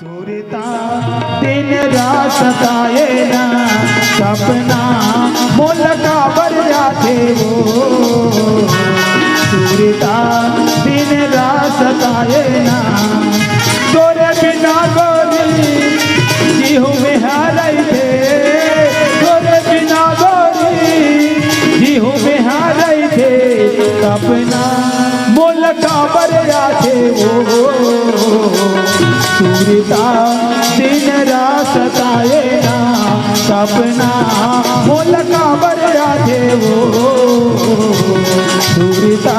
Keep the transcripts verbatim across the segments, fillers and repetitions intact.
सुरता दिन रात सताए ना, सपना मोला काबर आथे वो। सुरता दिन रात सताए ना, तोरे बिना गोरी जीहू में हारई थे, तोरे बिना गोरी जीहू में हारई थे, सपना मोला काबर आथे वो। सुरता दिन रात सताए ना, सपना मोला काबर आथे वो। सुरता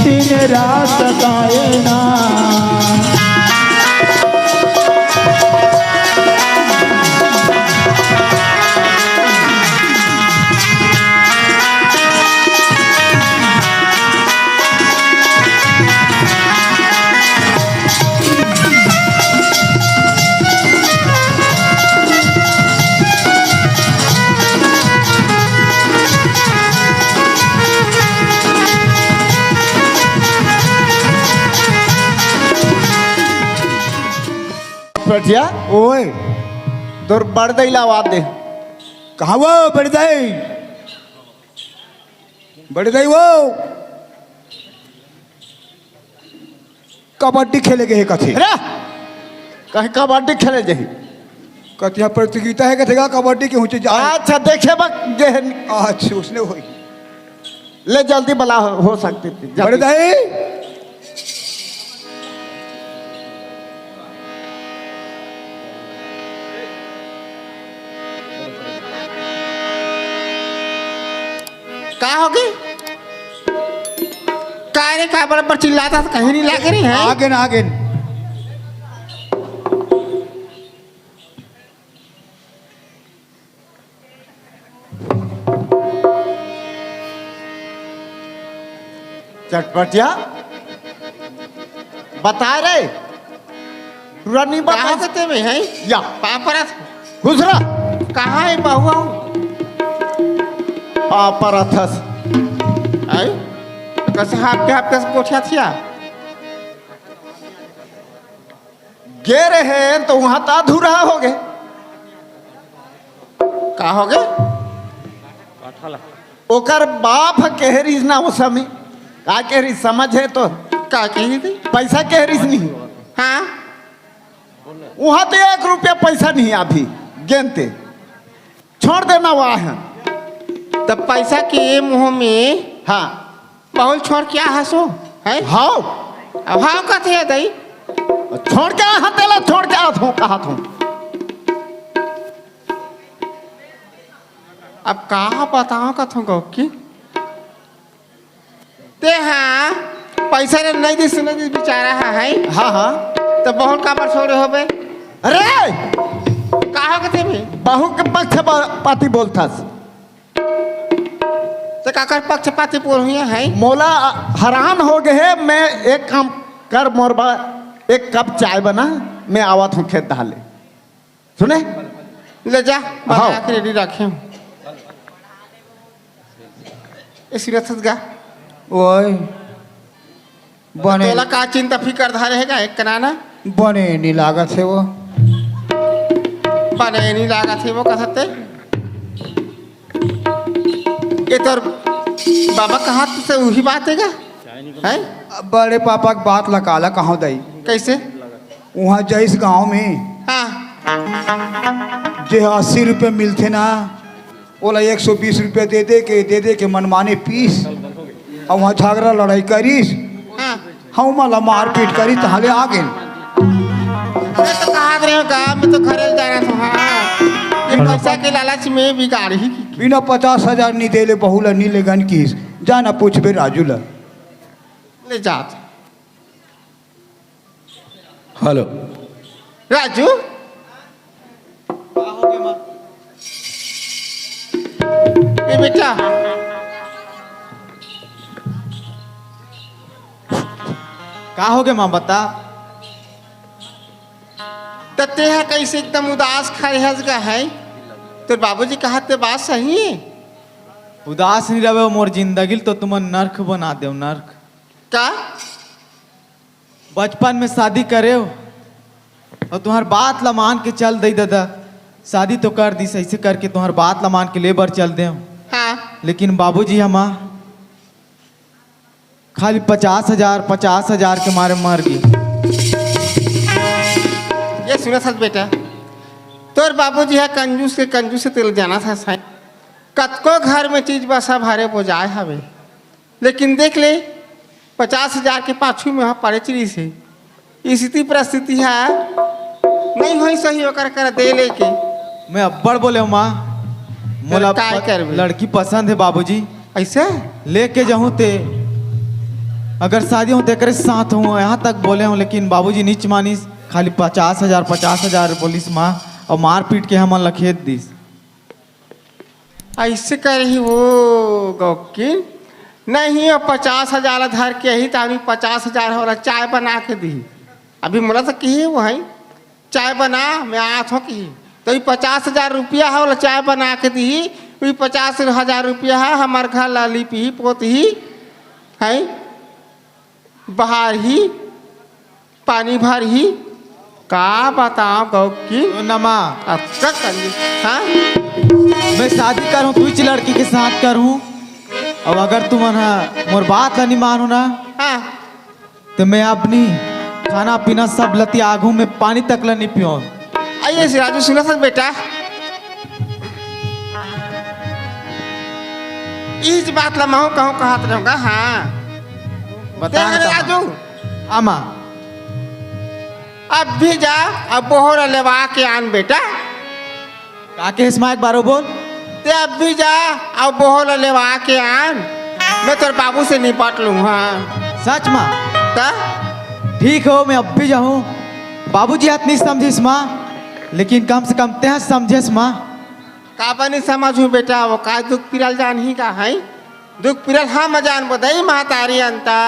दिन रात सताए ना। प्रटिया, ओए। तोर बड़दई ला आवाज दे। कहाँ वो बड़दई? बड़दई वो। कबड्डी खेले गे हे कथे। अरे! कहे कबड्डी खेले जाही। कतिया प्रतियोगिता हे कथे गा कबड्डी के ऊंचे जा। अच्छा, देखे बा गे हे। अच्छा, उसने होही। ले जल्दी बला, हो सकती थी, जल्दी। बड़दई। का होगे? का रे, का बड़ बड़ चिल्लात हस, कहीं नहीं लागे रे, हैं? Again, again. चटपटिया, बता रे। टुरा नहीं बता। कहाँ से ते में है? या। पापरस। घुसरा। कहाँ है बहुआ? पापरथस। आई? कस हाफ के हाफ कस गोठिया थिया? गे रहे तो वहाँ त अधूरा होगे। का होगे? ओकर बाप ह कहे रिहिस ना ओ समे। का कहे रिहिस समझ हे तो? का कहे रिहिस? पैसा कहे रिहिस नहीं। हाँ। वहाँ तो एक रुपया पैसा नहीं अभी गेनते। छोड़ देना वहाँ है। तब पैसा के मुँह में हाँ। बहुल छोड़ के आ हसो, हैं? हाव। अब हाव कथे हे दई? छोड़ के आ हस तेला, छोड़ के आत हूँ, कहत हूँ। अब का बताओ कथों गौकी? ते हाँ, पैसा रे नहीं दिस, नहीं दिस बेचारा हा, है? हाँ, हाँ। तो बहुल काबर छोड़े होबे? अरे! का हो कथे में? बहु के पक्ष पाती बोलथस। तो काकर पक्षपाती बोल हुई है? मोला हैरान हो गए है, मैं एक काम कर मोर बा, एक कप चाय बना, मैं आवत हूँ खेत धाले। सुने? ले जा, हाँ। बना के ready रखे हूँ। इसी रथ गा। ओए। बने तोला का चिंता फिकर धरे हे गा, एक कना ना? बने नी लागत हे वो। बने नी लागत हे वो, कसते? ये तोर बाबा कहा से वही बात हे गा? हैं? बड़े पापा के बात ला काला कहो दई। कैसे? वहाँ जइस गांव में। हाँ। जे अस्सी रुपये मिलथे ना, ओला एक सौ बीस रुपया दे दे के, दे दे के मनमाने पीस, अउ वहाँ झगड़ा लड़ाई करिस। हाँ। हमन ला मारपीट करिस, तहाँ ले आ गेन। मैं तो कहा रहे हो, गाँव में तो खरे जा रहा था, हाँ। ये पैसा के लालच में बिगाड़ ही की। बिना पचास हजार नहीं दे ले, बहू ला नहीं लेगन किस। जाना पूछबे राजू ला। ले जात। हेलो। राजू? ए बेटा। का हो गे माँ, बता। त तेहा कैसे एकदम उदास खड़े हस गा है? तोर बाबूजी कहा ते बात सही है? उदास नहीं रहे, मोर जिंदगी ल तो तुमन नरक बना देव, नरक। का? बचपन में शादी करेव अउ तुम्हार बात ला मान के चल दई दादा, शादी तो कर दिस, ऐसे करके तुम्हार बात ला मान के ले बर चल देव। हाँ। लेकिन बाबूजी हमा खाली पचास हजार, पचास हजार के मारे मर गे। ये सुनत हस बेटा, तोर बाबूजी ह कंजूस के कंजूस हे, तेला जानत हस। कतको घर में चीज बस ह भारे बोजाय हवे, लेकिन देख ले, पचास हजार के पाछू में ह पड़े चीज हे। स्थिति परिस्थिति ह नहीं होई सही ओकर करा दे लेके। मैं अब्बड़ बोलेंव माँ, मोला काय प-, करबे? लड़की पसंद हे बाबूजी। ऐसे? लेके जाहूँ ते, अगर शादी हों तेकरे साथ हों, यहाँ तक बोलेंव, लेकिन बाबूजी नीच मानिस, खाली पचास हजार, पचास हजार बोलिस माँ, अउ मारपीट के हमन ला खेद दिस। ऐसे करही वो गौकिन, नहीं, वो पचास हजार ला धर के ही, त अभी पचास हजार वाला चाय बना के दिही। अभी मोला तो किही वो है, चाय बना, मैं आत हों किही। तो ई पचास हजार रुपया ह, ओला चाय बना के दिही, ई पचास हजार रुपया ह, हमर घर ला लिपही, पोतही, है? बहारही, पानी भरही, का बताओ गौकी? तो नमा। अतका कंजूस, हाँ? मैं शादी करहूँ, तुईच लड़की के साथ करहूँ, अउ अगर तुमन ह मोर बात ला नहीं मानो ना, हाँ। तो मैं अपनी खाना पीना सब ला त्यागहूँ, मैं पानी तक ला नहीं पीऊँ। आइए से राजू, सुनत हस बेटा, इस बात ला महूँ कहूँ कहत रहूँगा, हाँ। बता ते ना रे कहाँ। राजू। हाँ माँ। अब भी जा, अब बोहर लेवा के आन बेटा। का कहेस माँ, एक बार बोल। ते अब भी जा, अउ बोहर लेवा के आन, मैं तोर बाबू से निपट लूँ, हाँ। सच माँ? त? ठीक हो, मैं अब भी जाहूँ। बाबूजी हाथ नहीं समझिस माँ, लेकिन कम से कम तें समझेस माँ। काबर नहीं समझहूँ बेटा, वो का दुख पीरा ल जानही का है? दुख पीरा ल हम जानबो दई महतारी अंता।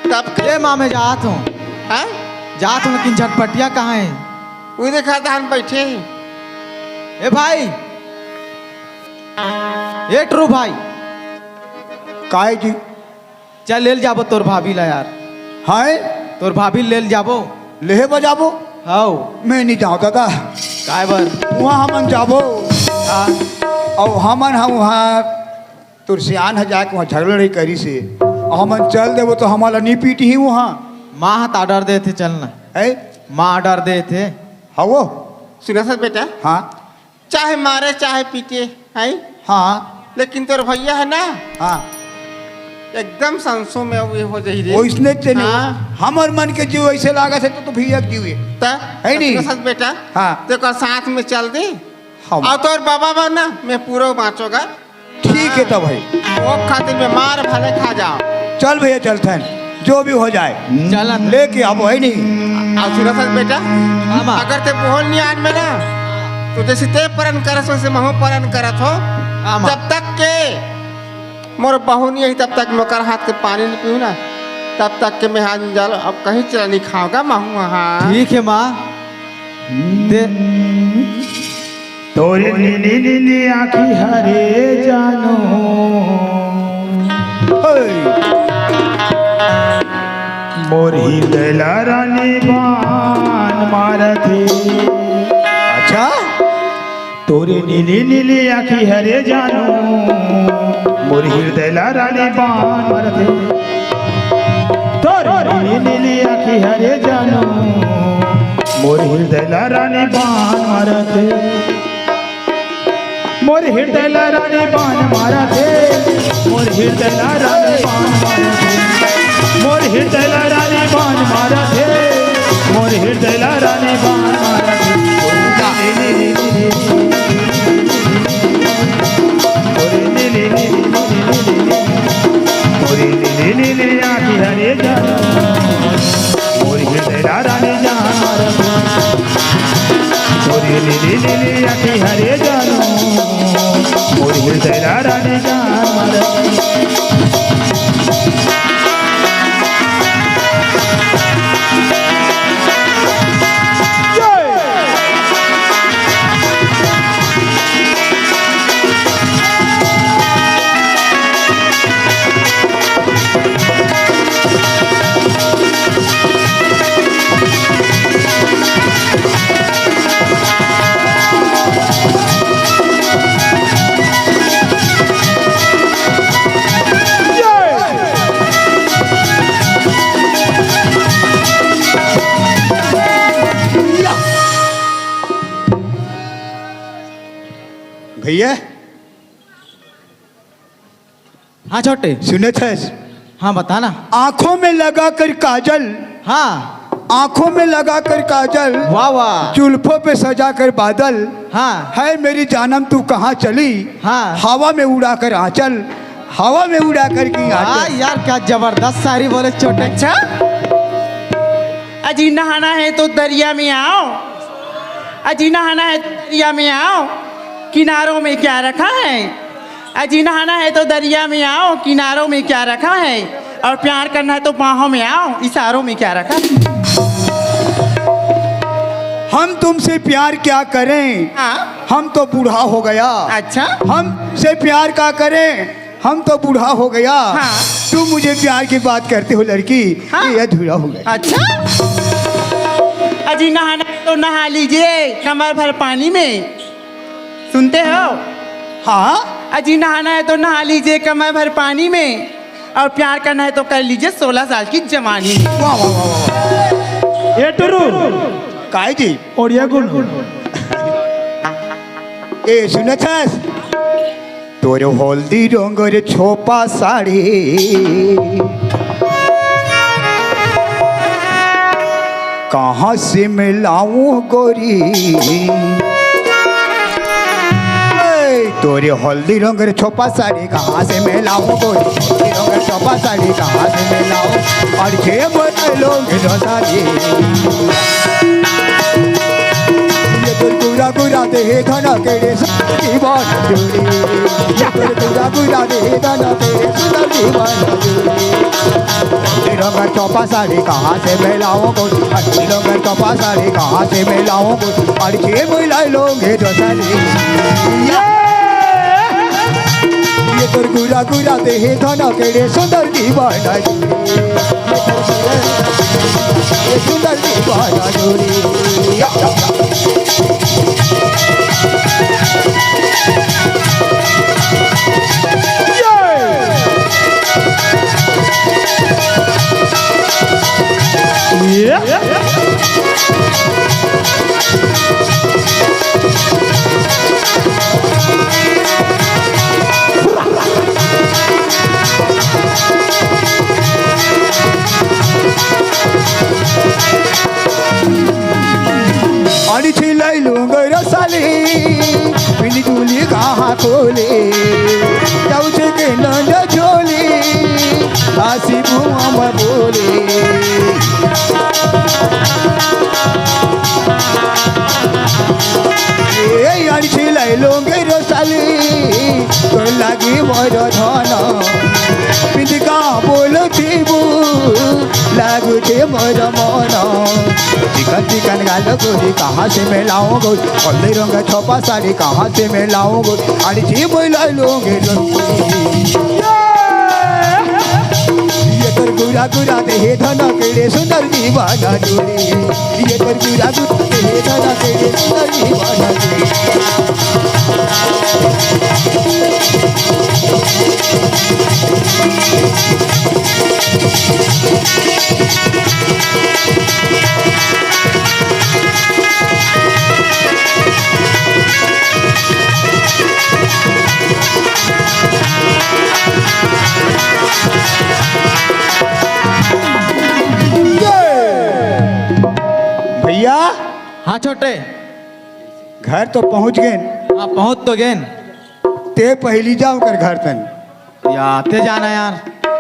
तब ए माँ, मैं जात हों। हाँ? जात हों, लेकिन झटपटिया कहाँ हे? वो देखा धान बैठे हे। ए भाई, ए टरू भाई। काय जी? चल, ले ल जाबो तोर भाभी ला यार। हाय? तोर भाभी ल ले ल जाबो। लेहे बर जाबो? हव। मैं नहीं जाँव दादा। काय बर? उहाँ हमन जाबो। हाँ। अउ हमन ह उहाँ तोर सियान ह जाके उहाँ झगड़ा लड़ाई करिस हे। अउ हमन चल देबो त हमन ला नहीं पीटही उहाँ। माँ ह त order देथे, चल ना। है? माँ order देथे। हाँ वो? सुनत हस बेटा? हाँ। चाहे मारे, चाहे पीटे, हैं? हाँ। लेकिन तोर भैया हे ना? हाँ। एकदम संसो में वो हो जाही रे। ओइसने ते नहीं। हाँ। हमर मन के जीव ऐसे लागत हे त, तो भैया के जीव हे। त? है नहीं? सुनत हस बेटा? हाँ। तेकर साथ में चल दे। हाँ। अउ तोर बाबा बा ना, मैं पूरा बाँचोगा। ठीक हे त भाई। वो खातिर मैं मार भले खा जाओ। चल भैया, चलथन, जो भी हो जाए। चलत। लेके आबो, है नहीं? अउ सुनत हस बेटा, हाँ माँ। अगर ते बोहर नहीं आन में ना, तो जैसे ते परन करस, वैसे महूँ परन करत हों। हाँ माँ। जब तक के मोर बहू नहीं आई, तब तक मैं ओकर हाथ के पानी नहीं पीऊँ ना, तब तक के मैं हाथ में जाल, अब कहीं चला नहीं खाऊँगा महूँ, हाँ। ठीक हे माँ। दे। तोरे नीली नीली आँखी हरे जानू। हे। मोर हृदय ला रानी बान मारत हे। अच्छा? तोरे नीली नीली आँखी हरे जानू, मोर हृदय ला रानी बान मारत हे। तोरे नीली नीली आँखी हरे जानू, मोर हृदय ला रानी बान मारत हे। मोर हृदय ला रानी बान मारत हे, मोर हृदय ला रानी बान मारत हे, मोर हृदय ला रानी बान मारत हे, मोर हृदय ला रानी बान मारत हे। मोर नीली नीली आँखी हरे जानू, मोर हृदय ला रानी जान मारत। मोर नीली नीली आँखी हरे जानू, मोर हृदय ला रानी जान मारत। भैया, हाँ छोटे। सुनत हस? हाँ, बता ना। आंखों में लगा कर काजल, हाँ। आंखों में लगा कर काजल, वाह, वाह। जुल्फों पे सजा कर बादल, हाँ। है मेरी जानम तू कहाँ चली, हाँ। हवा में उड़ा कर आंचल, हवा में उड़ा कर की आंचल। यार, क्या जबरदस्त शायरी बोले छोटे। अच्छा, अजी नहाना है तो दरिया में आओ, अजी नहाना है तो दरिया में आओ, किनारों में क्या रखा है? अजी नहाना है तो दरिया में आओ, किनारों में क्या रखा है? और प्यार करना है तो बाहों में आओ, इशारों में क्या रखा है? हम तुमसे प्यार क्या करें? हाँ। हम तो बूढ़ा हो गया। अच्छा। हमसे प्यार क्या करें? हम तो बूढ़ा हो गया। हाँ। तुम मुझे प्यार की बात करते हो लड़की, हाँ। ये अधूरा हो गया। अच्छा, अजी नहाना है तो नहा लीजिए कमर भर पानी में। सुनते हो? हाँ। अजी नहाना है तो नहा लीजिए कमर भर पानी में, और प्यार करना है तो कर लीजिए सोलह साल की जवानी में। वाह, वाह, वाह, वाह। ए टुरू। काय जी? और ये गुण। ए, सुनत हस? तोर हल्दी रंगर छोपा साड़ी कहाँ से मैं लाऊं गोरी? ए, तोरे हल्दी रंगर छोपा साड़ी कहाँ से मैं लाऊं गोरी? हल्दी रंगर छोपा साड़ी कहाँ से मैं लाऊं? और छे बोतलों में दो साड़ी। ये तोर गुरा गुरा देह धन केड़े सुंदर दीवाना जोड़ी। ये तोर गुरा गुरा देह धन केड़े सुंदर दीवाना जोड़ी। हल्दी रंगर चौपा साड़ी कहाँ से मैं लाऊं गोरी? हल्दी रंगर चौपा साड़ी कहाँ से मैं लाऊं गोरी? और छे मिलाई लोगे जो साड़ी। ये तोर गुरा गुरा देह धन केड़े सुंदर दीवाना जोड़ी। ये सुंदर दीवाना जोड़ी। अड़ी छिलाई लुंगर साली, पिनी गुली कहाँ खोली, जाऊ छे के नंद झोली, आसी बुआ म बोली। ए अड़ी छिलाई लुंगर साली, तोर लागी मोर धन, पिंदिका बोलथिबू, लागुचे मोर मन। चिकन चिकन गाल गोरी, कहाँ से मैं लाऊं गोरी? हल्दी रंग छोपा साड़ी, कहाँ से मैं लाऊं गोरी? अड़ी जी मैं लाई लूंगी। ये तोर गुरा गुरा देह धन केड़े सुंदर दीवाना जोड़ी। ये तोर गुरा गुरा देह धन केड़े सुंदर दीवाना जोड़ी। भैया। हाँ छोटे। घर तो पहुंच गेन। हाँ, पहुंच तो गेन। ते पहली जा ओकर घर तन। या, ते जाना यार।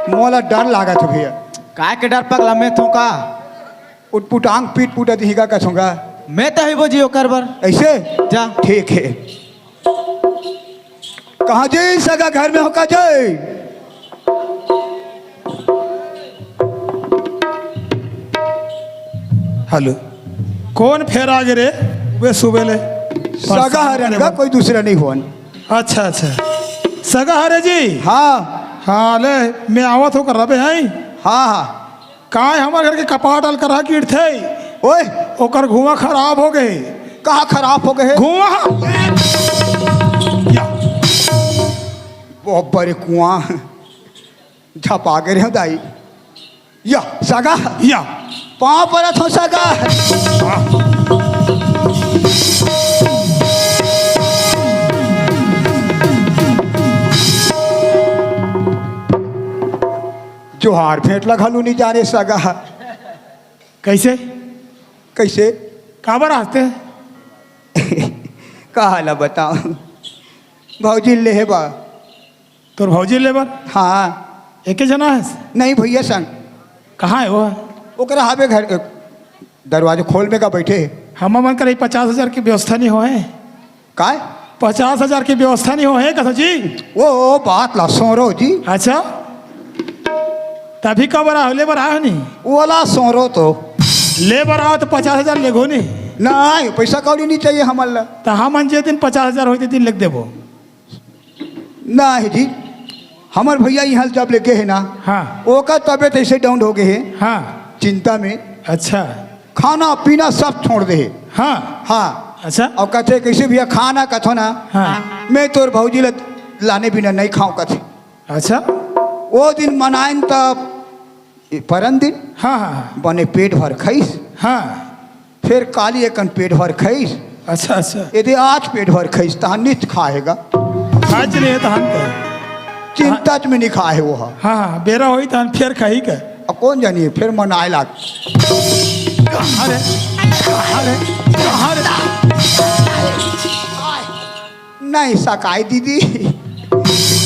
मोला डर लागत हे भैया। काय के डर पगला, मैं थों का? उटपुटांग पीट पुटा दिही का कथों का। मैं तो ही बोजी ओकर बर। ऐसे? जा। ठीक है। कहाँ जी सगा घर में हो का जी? हेलो। कौन फेर आ गे रे? वे सुबह ले। सगा हरन का, कोई दूसरा नहीं होन। अच्छा, अच्छा। सगा हरे जी? हाँ। हाँ, ले, मैं आवत हो कर रबे हैं। हाँ, हाँ। काय हमर घर के कपाट अल करा गिरथे? ओए। ओकर घुआं खराब हो गए। कहाँ खराब हो गए? घुआं। या। बहुत बड़े कुआं। झपा गे रे दाई। या, सगा। या। पाँव परत हो सगा। हाँ। तुहार भेंट ला घलो नहीं जाने सगा। कैसे? कैसे? काबर आते? कहा ला बताओ, भौजी ले हे बा। तोर भौजी ले बर? हाँ। एके जना है? नहीं भैया संग। कहाँ है वो? ओकरा हावे घर, दरवाजा खोल में का बैठे। हम मन करे पचास हजार की व्यवस्था नहीं होए। काय? पचास हजार की व्यवस्था नहीं होए कथा जी। वो बात ला सोरो जी। अच्छा, तभी का बरा ले बर आयो नहीं। ओला सोरो तो ले बर आओ तो पचास हजार लेगो नहीं। नहीं, पैसा कौड़ी नहीं चाहिए हमन ला। तो हम जे दिन पचास हजार होई ते दिन लिख देबो। नहीं जी, हमर भैया यहाँ जब ले गे हे ना, हाँ। ओकर तबियत ऐसे डाउन हो गए है, हाँ। चिंता में। अच्छा। खाना पीना सब छोड़ दे हे। हाँ। हाँ। अच्छा। और कहते, "कैसे भैया खाना कथो ना, हाँ। मैं तोर भौजी ला लाने बिना नहीं खाऊं," कथे। अच्छा। वो दिन मनाइन तब ए, परन दिन हाँ, हाँ, हाँ। बने पेट भर खइस। हाँ। फिर काली एकन पेट भर खइस। अच्छा, अच्छा। यदि आज पेट भर खइस, तहां नित खाएगा। आज नहीं है तहन का। चिंता च में नहीं खाए वो ह। हाँ, हाँ, बेरा होई तहन फिर खाई का। अब कौन जानिए, फिर मन आए लाग। अरे, अरे, अरे। नहीं सकाई दीदी।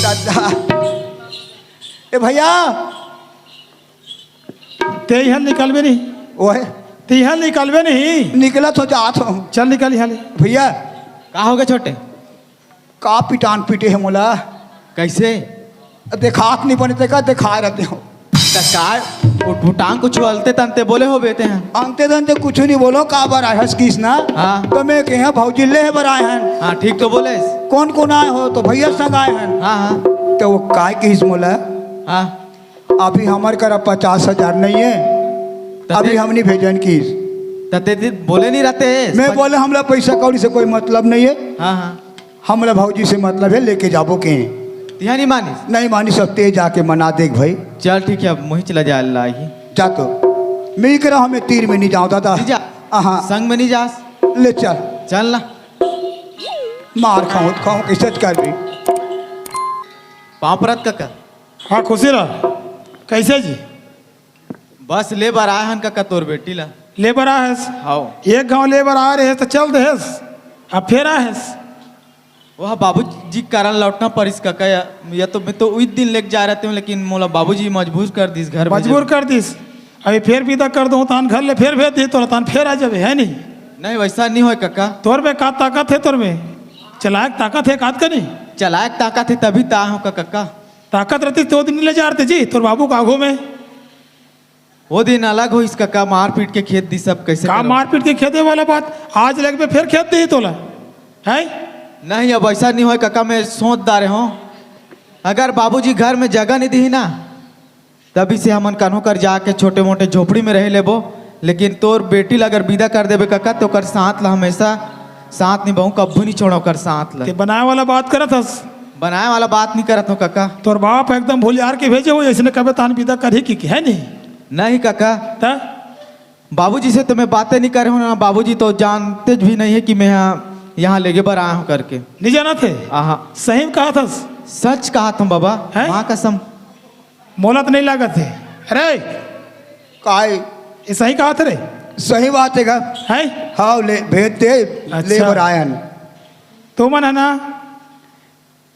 दादा। ए भैया। ते इहाँ निकलबे नहीं। ओए। ते इहाँ निकलबे नहीं। निकलत हो जात हो। चल निकल इहाँ ले। भैया। का हो गए छोटे? का पिटान पीटे है मोला? कैसे? देखात नहीं बने ते का देखाए रहते हो। त का उटपुटांग कुछ अलते तनते बोले हो बेते हैं? अंते तनते कुछ नहीं बोलो, का बर आए हस किस ना? हाँ। तो मैं कहे भौजी ले बर आए हैं। हाँ, ठीक तो बोले। कौन कौन आए हो? तो भैया संग आए हैं। हाँ, हाँ। तो वो काय किस मोला? हाँ। अभी हमर करा पचास हजार नहीं है, तते अभी हमनी भेजन किस। तते दिन बोले नहीं रहते। मैं बोले, "हमला पैसा कौड़ी से कोई मतलब नहीं है, हाँ, हाँ। हमला भौजी से मतलब है, लेके जाबो के।" तिहा नहीं मानिस? नहीं मानिस, अब ते जाके मना देख भाई। चल ठीक है, अब मोही चला जा अल्लाह ही। जा तो। मैं करा हमें तीर में नहीं जाऊँ दादा। नहीं जा। हाँ। संग में नहीं जास। ले चल। चल ना। मार खाऊं तो खाऊं, कैसे करबी? पाँव परत कका। हाँ, खुशी रह। कैसे जी? बस ले बर आए हन कका तोर बेटी ला। ले बर आए हस? हाव। एक गांव ले बर आ रहे हस त चल देहस, अब फेर आए हस। वह बाबूजी के कारण लौटना परिस कका, या, या तो मैं तो उही दिन लेके जा रहते हूँ, लेकिन मोला बाबूजी मजबूर कर दिस घर भेजे। मजबूर कर दिस। अभी फेर विदा कर दो, तान घर ले फेर भेज दी तोला, तान फेर आ जाबे, है नहीं? नहीं, वैसा नहीं होय कका। तोर में का ताकत है, तोर में चलायक ताकत है, कात का नहीं? चलायक ताकत है, तभी ता हूँ कका। ताकत रहती तो दिन ले जाते जी तोर बाबू का आगू में। वो दिन अलग होइस कका, मारपीट के खेद दी सब, कैसे का करो? मारपीट के खेदे वाला बात, आज लगबे फिर खेद दी तोला, है? नहीं, अब ऐसा नहीं होय कका, मैं सोच डारे हूँ, अगर बाबूजी घर में जगह नहीं दी ना, तभी से हमन कन्हो कर जाके छोटे मोटे झोपड़ी में रह लेबो, लेकिन तोर बेटी ला अगर विदा कर देबे कका, तो ओकर साथ ला हमेशा साथ निभाऊं, कभू नहीं छोड़ो ओकर साथ ला। ते बनाए वाला बात करत हस? बनाए वाला बात नहीं करत हूँ कका। तोर बाप एकदम भूलियार के भेजे हो, ऐसने कबे तान विदा करही की, की है नहीं? नहीं कका। त? बाबूजी से तो मैं बातें नहीं करे हूँ ना, बाबूजी तो जानते भी नहीं है कि मैं यहाँ, यहाँ लेगे बर आया हूँ करके। नहीं जाना थे? आहा। सही में कहा था? सच कहा था बाबा, हैं? माँ कसम। मोला तो नहीं लागत है। अरे! काय? ये सही कहा था रे? सही बात है का? हैं? हाँ, ले, भेज दे, अच्छा। ले बर आयन। तो मन है ना,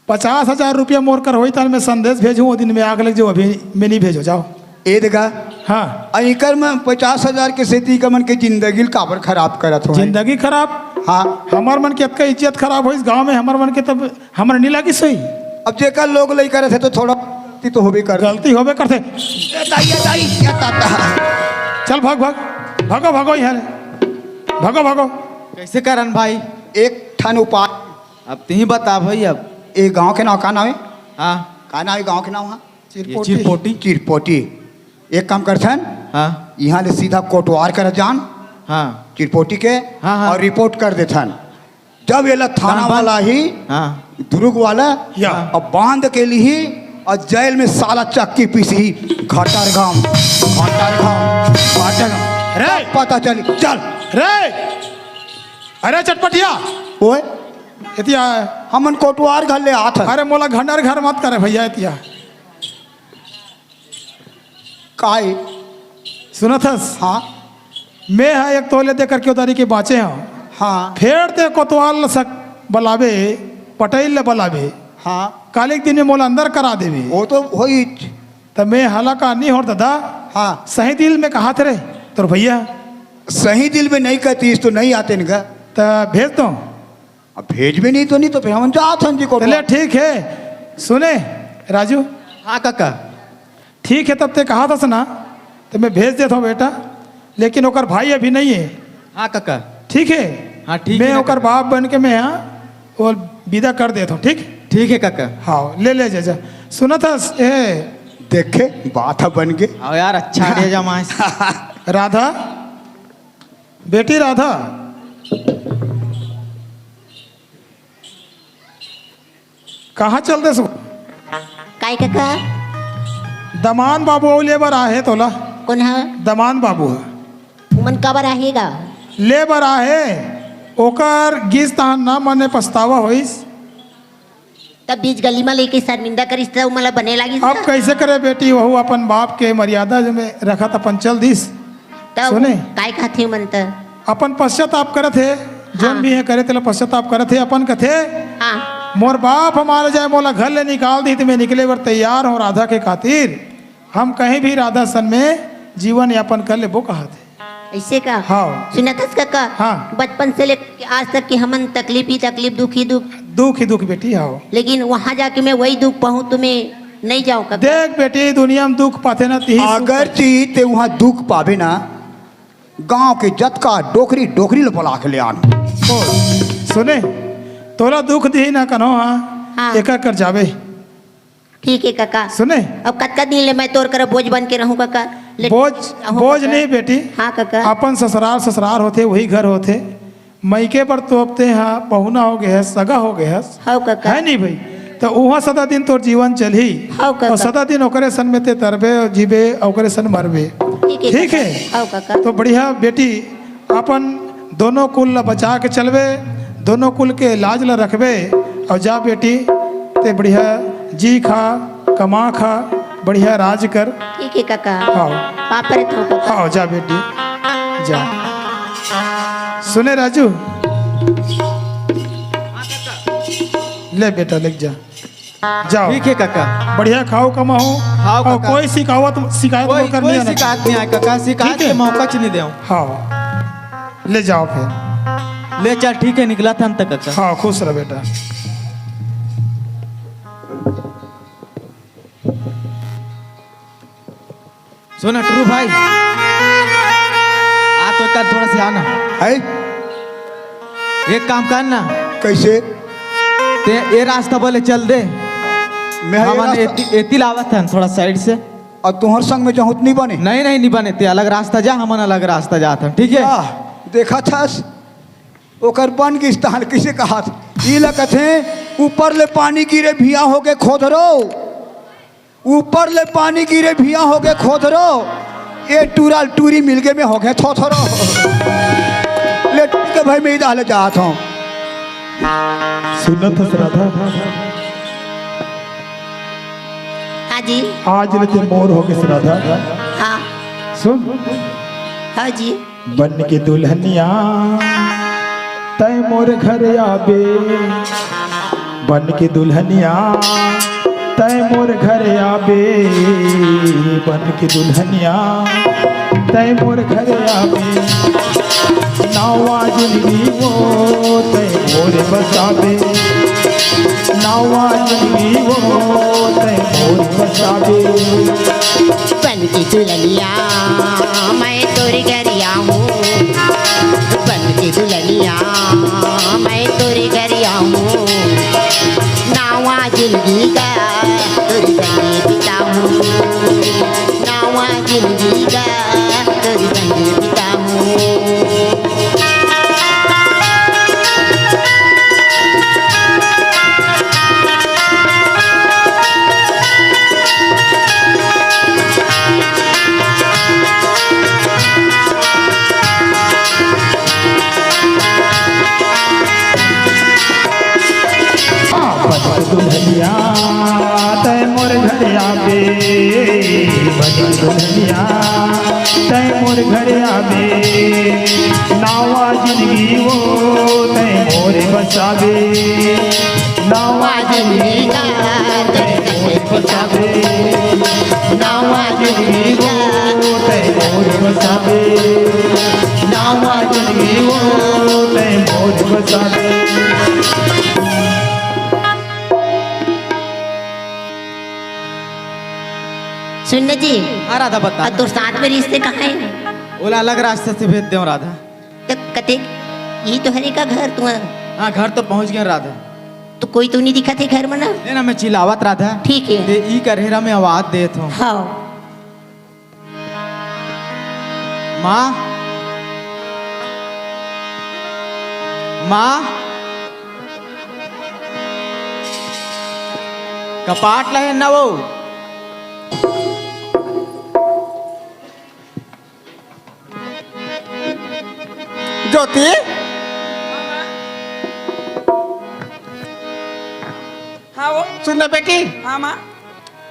पचास हजार रुपया मोर कर होई, तान मैं संदेश भेजूं, वो दिन में आग लग जाऊं, अभी मैं नहीं भेजो, जाओ। ए देखा? हाँ। अइकर में पचास हजार के सेती का मन के जिंदगी ल काबर खराब करत हो? जिंदगी खराब? हाँ। हमर मन के अतका इज्जत खराब होइस गांव में, हमर मन के तब हमर नहीं लागिस सही। अब जेकर लोग लइका रहते तो थोड़ा गलती तो होबे कर। गलती होबे करते। ए दाई, ए दाई, ए दादा। चल भाग, भाग। भागो, भागो यहाँ ले। भागो, भागो। कैसे करन भाई? एक ठन उपाय। अब तिही बता भाई अब। ए गांव के नाव का नाव है? हाँ। का नाव है गांव के नाव? हाँ? ये चिरपोटी। चिरपोटी। चिरपोटी। एक काम करथन। हाँ। यहाँ ले सीधा कोटवार कर जान। हाँ। चिरपोटी के। हाँ, हाँ। और रिपोर्ट कर देथन। जब ये ला थाना थाना वाला ही, हाँ। दुर्ग वाला, या। अब बांध के लिए और जेल में साला चक्की पीसी, घटर घाम, घटर घाम, घटर घाम। रे! पता चली, चल। रे! अरे चटपटिया! ओए? एतिया। हमन कोटवार घर ले आत हन। अरे मोला घंडर घर मत करे भैया एतिया। काय? सुनत हस? हाँ। मैं हा एक तोले दे करके उधारी के बाँचे हँव। हाँ। फेर ते कोतवाल ल सक बलाबे, पटइल ल बलाबे। हाँ। काली के दिन में मोला अंदर करा देबे। वो तो होइच। त मैं हला का नहीं होर दादा। हाँ। सही दिल में कहात रे तोर भैया। सही दिल में नहीं कहतिस तो नहीं आतेन गा। त भेज दो। अब भेजबे नहीं तो नहीं तो फिर हमन जात हन जी कोटवा। चले ठीक हे। सुने राजू। हाँ कका। ठीक हे, तब ते कहात हस ना, त मैं भेज देत हँव बेटा, लेकिन ओकर भाई अभी नहीं हे। हाँ कका। ठीक हे। हाँ ठीक हे मैं ना ओकर कका। बाप बन के मैं हा वो विदा कर देत हँव, ठीक? ठीक हे कका। हाँ, ले ले जा जा। सुनत हस ए। देखे, बात ह बन गे। हाँ यार, अच्छा आइडिया जमाइस। राधा, बेटी राधा, कहाँ चल देस? काय कका? दमान बाबू अउ ले बर आहे तोला। कोन ह? दमान बाबू ह। उमन काबर आहे गा? ले बर आहे, ओकर गिस तहान ना मने पछतावा होइस। तब बीच गली म लेके शर्मिंदा करिस त उमन ला बने लागिस अब का? कइसे करे बेटी, वहू अपन बाप के मर्यादा में रखत अपन चल दिस। तब सुने? काय कहथे मन त? अपन पश्चाताप करत हे, जोन हाँ। भी हे करे तेला पश्चाताप करत हे, अपन कथे, हाँ। मोर बाप हमारे जाए मोला घर ले निकाल दी त मैं निकले बर तैयार हँव राधा के खातिर। हम कहीं भी राधा सन में जीवन यापन कर लेबो कहत हे। अइसे का? हाँ। सुनत हस कका? हाँ। बचपन से लेके आज तक के हमन तकलीफ ही तकलीफ, दुख ही दुख। दुख ही दुख बेटी, हाँ। लेकिन वहाँ जाके मैं वही दुख पाहूँ त मैं नहीं जाँव कका। देख बेटी, दुनिया में दुख पाथे ना तिही सुख अगर पाथे। जी ते वहाँ दुख पाबे ना, गाँव के जतका डोकरी, डोकरी ल बला के ले आन। ओ, सुने, तोला दुख दिही ना कन्हो, हाँ, हाँ। एकर कर जाबे। ठीक हे कका। सुने? अब कतका दिन ले मैं तोर करा बोझ बन के रहूँ कका? ले बोझ, रहूँ बोझ कका। नहीं बेटी। हाँ कका। अपन ससुराल, ससुराल होथे, वही घर होथे। मइके बर तो अब ते हा पहुना हो गे हस, सगा हो गे हस। हव कका। हे नहीं भई? त उहाँ सदा दिन तोर जीवन चलही। हव कका। अउ सदा दिन ओकरे सन में ते तरबे, जीबे, ओकरे सन मरबे। ठीक हे ठीक कका। हे? हव कका। तो बढ़िया बेटी, अपन दोनों कुल ला बचा के चलबे, दोनों कुल के लाज ला रखबे। अउ जा बेटी, ते बढ़िया जी खा, कमा खा, बढ़िया राज कर। ठीक हे कका। हाँ। पाँव परत हँव कका। हाँ, जा बेटी, जा। सुने राजू, ले बेटा, ले जा। जाओ। ठीक हे कका। बढ़िया खाओ कमाओ। हाँ अउ कका। कोई शिकावत, शिकायत कोई, मोर कर कोई नहीं आना। शिकायत नहीं आए कका, शिकायत ठीक हे? के मौका च नहीं देव। हाँ, ले जाओ फिर। ले चल, ठीक हे, निकलत हन त कका। हाँ, खुश रह बेटा। सुन टुरू भाई, आ तो कर थोड़ा से आना। है? एक काम कर ना। कइसे? ते ए रास्ता बले चल दे। मैं ये हमन रास्ता एती, एती लावत हन थोड़ा side से। अउ तुँहर संग में जाहूँ त नहीं बने? नहीं, नहीं, नहीं बने। ते अलग रास्ता जा, हमन अलग रास्ता जात हन, ठीक हे? आह, देखत हस, ओकर बन गिस तहान कइसे कहत? ई ला कथे, ऊपर ले पानी गिरे भिया हो गे खोधरो। ऊपर ले पानी गिरे भिया हो गे खोधरो, ए टूरा ल टूरी मिल गे में हो गे थोथरो। ले ठीक हे भाई, मैं इधर ले जात हँव। सुनत हस राधा? हाँ जी। आज ले ते मोर हो गेस राधा। हाँ। सुन। हाँ जी। बन के दुल्हनिया तैं मोर घर आबे, बन के दुल्हनिया तैं मोर घर आबे, बन के दुल्हनिया तैं मोर घर आबे, नवा जिंदगी वो तैं मोर बसाबे, नवा जिंदगी वो तैं मोर बसाबे। बन के दुल्हनिया मैं तोर घर आऊँ, बन के दुल्हनिया मैं तोर घर आऊँ, नवा जिंदगी का तोर संगे बिताऊँ, नवा जिंदगी का तोर संगे बिताऊँ। बन के दुल्हनिया तैं मोर घर आबे, बन के दुनिया, तै मोर घर आबे, नावा जिंदगी वो, तै मोर बसाबे। नावा जिंदगी वो, तै मोर बसाबे। नावा जिंदगी वो, तै मोर बसाबे। नावा जिंदगी वो, तै मोर बसाबे। सुन न जी। हाँ राधा, बता। और तोर साथ में रिश्ते कहाँ है? ओला अलग रास्ते से भेज देव राधा। तो कते, ये तो हरे का घर तुम्हारा? हाँ, घर तो पहुँच गए राधा। तो कोई तो नहीं दिखा थे घर में ना? नहीं ना, मैं चिल्लावत राधा। ठीक है। ते ई कर हेरा, मैं आवाज देत हूँ। हाँ। माँ, माँ, कपाट लहे न वो। ज्योति, हाँ वो। सुन ना बेटी। हाँ माँ।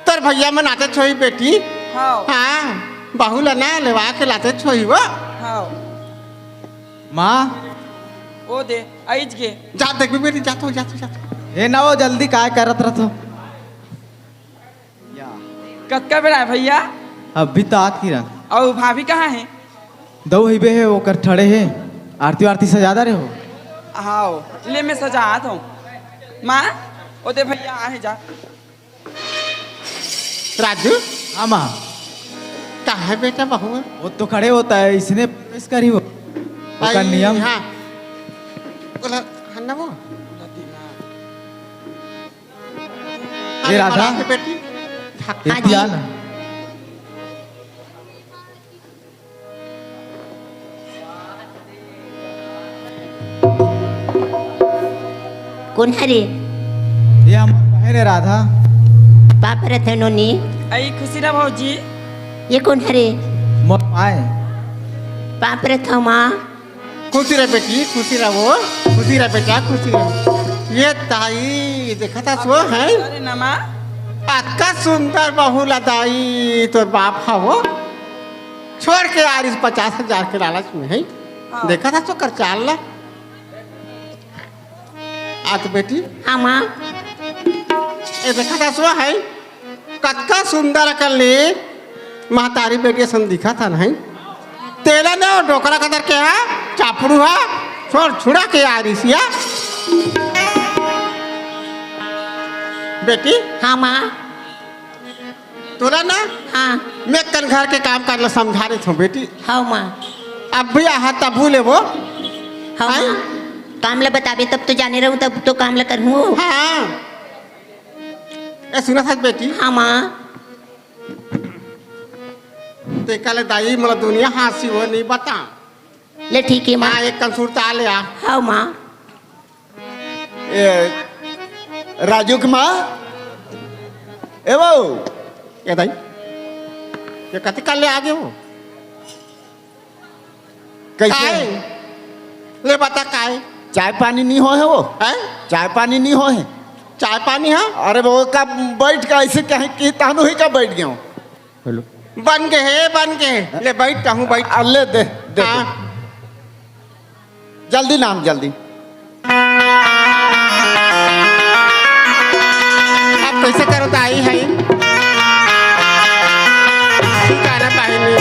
तोर भैया मन आते छोही बेटी। हाँ। हाँ, बहू ला ना लेवा के लाते छोही वो। हाँ। माँ। ओ दे, आइज गे। जा देखबे बेटी, जा तो, जा तो, जा तो। हे ना वो, जल्दी काय करत रह तो। कतका बेरा है भैया? अभी तो आत किरन। अउ भाभी कहाँ है? दऊ हिबे है, ओकर ठड़े है। आरती वारती सजा दा रे हो। हाओ, ले मैं सजात हूँ। माँ, ओ दे भैया आहे जा। राजू। हाँ माँ। कहाँ है बेटा बहू? वो तो खड़े होता है, इसने प्रवेश करी वो। ओकर आई, नियम। हाँ। बोला, हन्ना वो। ये राधा। बड़ा के बेटी। हाँ इतनी जी। आ ना। कोन हरे? ये हम बहन है राधा। पाप रहे थे नोनी। आई खुशी रहा भौजी। ये कोन हरे? मोर माय। पाप रहे था माँ। खुशी रह बेटी, खुशी रहो, खुशी रह बेटा, खुशी रहो। ये दाई देखा था सो है। अरे नमा। अतका सुंदर बहू ला दाई, तोर बाप हवो। छोड़ के आ रही पचास हजार के लालच में है। हाँ। देखा था सो कर चाल ला। आ तो बेटी। हाँ माँ। ये देखा था सो है। कतका सुंदर अकन ले महतारी बेटी असन दिखत हन, हैं? तेला ने डोकरा कदर के हा, चापड़ू हा, छोड़ छुड़ा के आ रही सिया। बेटी। हाँ माँ। तोला ना। हाँ। मैं कन घर के काम काज ला समझा रही थो बेटी। हाँ माँ। अब भी आहा तब ले वो। हाँ हैं? माँ। काम ला बताबे तब तो जाने रहूँ, तब तो काम ला करूँ। हाँ। ए, सुना सच बेटी? हाँ, माँ। ते काले दाई मोला दुनिया हाँसी वो नहीं बता। ले ठीक है, माँ। हाँ, एक कंसूर ता ले आ। हाँ, माँ। ए, राजू की माँ। ए वो। ए दाई। ये कति काले आ गए वो? कैसे? काय? ले बता काय? चाय पानी नहीं होय हे वो? हैं? चाय पानी नहीं होय हे? चाय पानी हा? अरे वो का बैठ का ऐसे कहे कि तानू ही का बैठ गया हूँ। हेलो। बन के हे, बन के हे। ले बैठ कहूँ, बैठ। आ, ले दे, दे, दे। हाँ। जल्दी नाम, जल्दी। अब कैसे करो दाई है? ठीक है ना बहिनी?